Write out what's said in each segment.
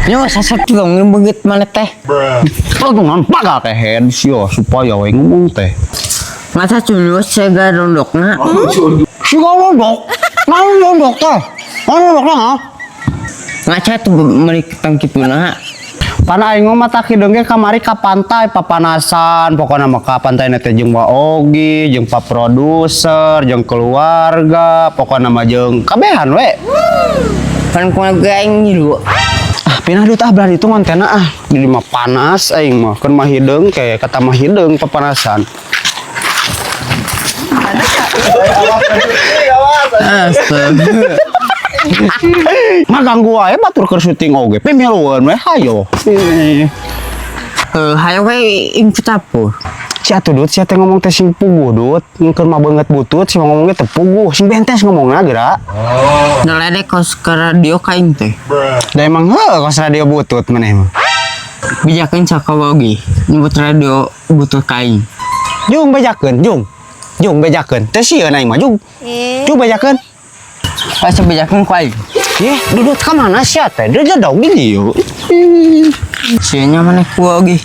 Yo sasep dong begitu mana teh. Tulungan pagal teh head sio supaya we ngomong teh. Masa dulu sega rondokna. Siga rondok. Naon rondok teh? Naon rondok na? Ngaca tuh meuli tang kituna. Pan aing mah tak hideung ge kamari ka pantai papanasan, pokona mah ka pantai teh jeung Wa Ogi, jeung pak produser, jeung keluarga, pokona mah jeung kabehan we. Pan kumaha ge aing ngilu. Ah, pindah duit ah belah itu ngontena ah. Di mah panas aing mah, keun mah hideung kayak kata mah hideung papanasan. Astaga. Mah ganggu wae batur keur syuting oge. Pimilueun we hayo. Hayo we ing dapur. Si atuh Dut, sia teh ngomong teh sing puguh Dut. Keur mah beungeut butut si ngomongnya teh puguh, sing bentes ngomongna geura. Ngeledek kos ke radio ka aing teh. Da emang heuh kos radio butut maneh mah. Bijakeun sakawogi nyebut radio butut ka aing. Jung bejakeun, jung. Jung bejakeun. Teu sieun aing mah jung. Jung bejakeun. Pas bejakeun ku aing. Ih, Dudut ka mana sia teh? Dia jadog di dieu. Sieunnya maneh ku oge.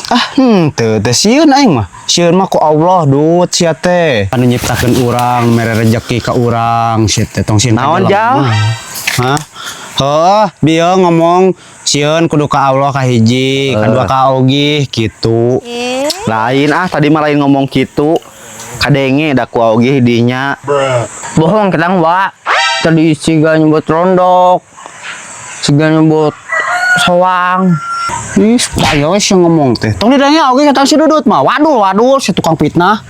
Ah, henteu teu sieun aing mah. Sieun mah ku Allah Dut sia teh. Anu nyiptakeun urang, mere rejeki ka urang sia teh tong sieun ka Naon, jelema. Jal? Hah? Heuh, bieu ngomong sieun kudu ka Allah ka hiji, kadua ka ogi gitu. Lain ah tadi mah lain ngomong kitu. Kadenge da ku oge dinya. Bohong ketang wa. Tadi siga nyebut rondok. Siga nyebut soang. Ih, supaya we sia ngomong teh. Tong didanya oge kata si Dudut mah. Waduh, waduh, si tukang fitnah.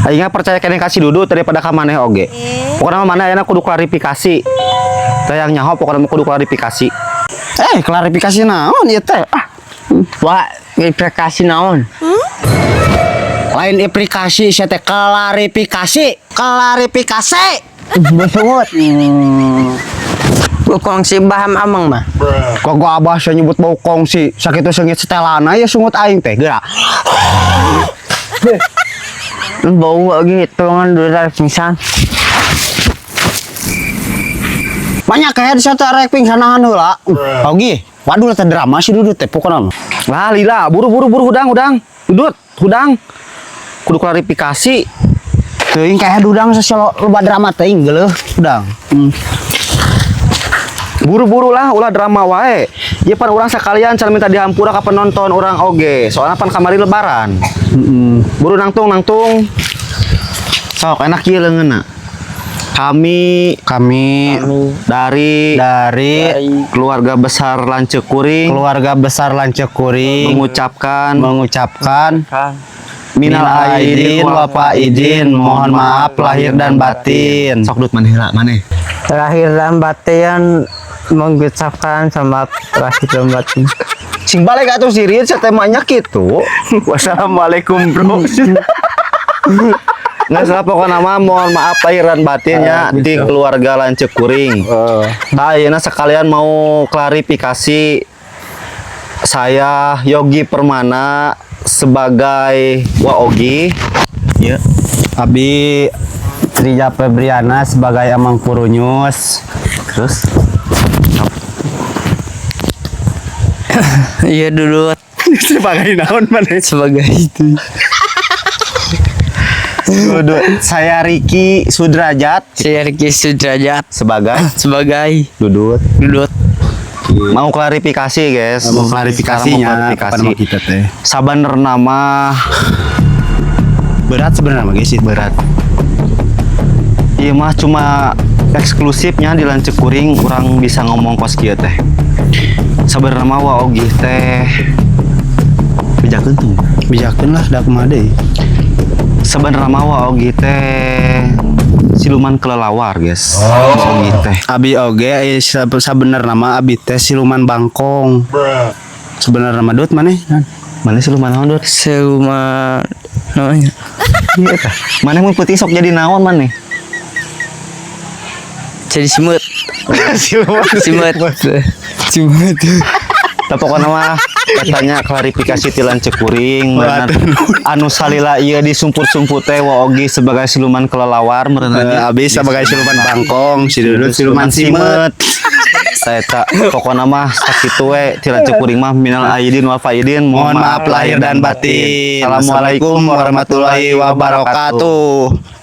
Aing percaya keneh ka si Dudut daripada ka maneh oge. Pokona mah maneh ayeuna kudu klarifikasi. Teh yang nyaho pokona mah kudu klarifikasi. Eh, klarifikasi naon ieu teh? Ah, Wa, klarifikasi naon? Lain aplikasi sia teh klarifikasi, klarifikasi. Besungut. Kongsi baham amang mah. Kok gua abah sia nyebut bau kongsi, sakitu seungit setelana ya sungut aing teh geura. Bau lagi tulungan dulu dari pingsan. Banyak kayak di satu arek pingsan heula. Ogi, waduh teh drama si Dudut teh pokona mah. Lah lila, buru buru buru hudang hudang. Dudut, hudang. Kudu klarifikasi. Teuing kayak dudang sasio loba drama teuing geuleuh hudang. Buru-buru lah ulah drama wae. Ieu pan urang sekalian can minta dihampura ka penonton urang oge. Soalnya pan kamari lebaran. Buru nangtung nangtung. Sok enak ieu leungeunna. Kami Kami dari dari keluarga besar Lanceuk Kuring keluarga besar Lanceuk Kuring mengucapkan mengucapkan minal minal aidin aidin wal wal faizin, mohon maaf lahir dan batin. Sok Dut maneh lah maneh. Lahir dan batin mengucapkan sama lahir dan batin. Sing balik atuh sirit temanya kitu. Wassalamualaikum bro. Nggak salah pokoknya mah mohon maaf lahir dan batinnya di keluarga Lanceuk Kuring. Nah, ayeuna sekalian mau klarifikasi saya Yogi Permana sebagai Waogi. Ya. Abi Trija Febriana sebagai Amang Purunyus. Terus Iya dulu Sebagai naon maneh? Sebagai itu. Dudut. Saya Riki Sudrajat Saya Riki Sudrajat sebagai sebagai Dudut. Dudut. Mau klarifikasi, guys. Mau klarifikasinya Sekarang mau klarifikasi. apa nama kita teh. Sabenerna mah Berat sebenarnya mah guys, berat. Iya mah cuma eksklusifnya di Lanceuk Kuring urang bisa ngomong kos kieu teh. Sabenerna mah Wa Ogi teh bejakeun tuh. Bijakeun lah da kumaha deui. Sebenarnya mah Wa Ogi teh siluman kelelawar, guys. Wa Ogi teh. Abi oge sabenerna mah abi teh siluman bangkong. Sebenarnya mah Dut maneh? Mana siluman naon, Dut? Siluman namanya. Iya tah. Maneh mun peuting sok jadi naon maneh? Jadi semut. Siluman. Semut. Semut. Tapi pokoknya mah katanya klarifikasi ti Lanceuk Kuring meureunan anu salila ieu disumput-sumput teh Wa Ogi sebagai siluman kelelawar meureunna. Abi sebagai siluman bangkong, si Dudut siluman simeut. Tah eta pokona mah sakitu we ti lanceuk kuring mah, minal aidin wal faidin. Mohon maaf lahir dan batin. Assalamualaikum warahmatullahi wabarakatuh. Wabarakatuh.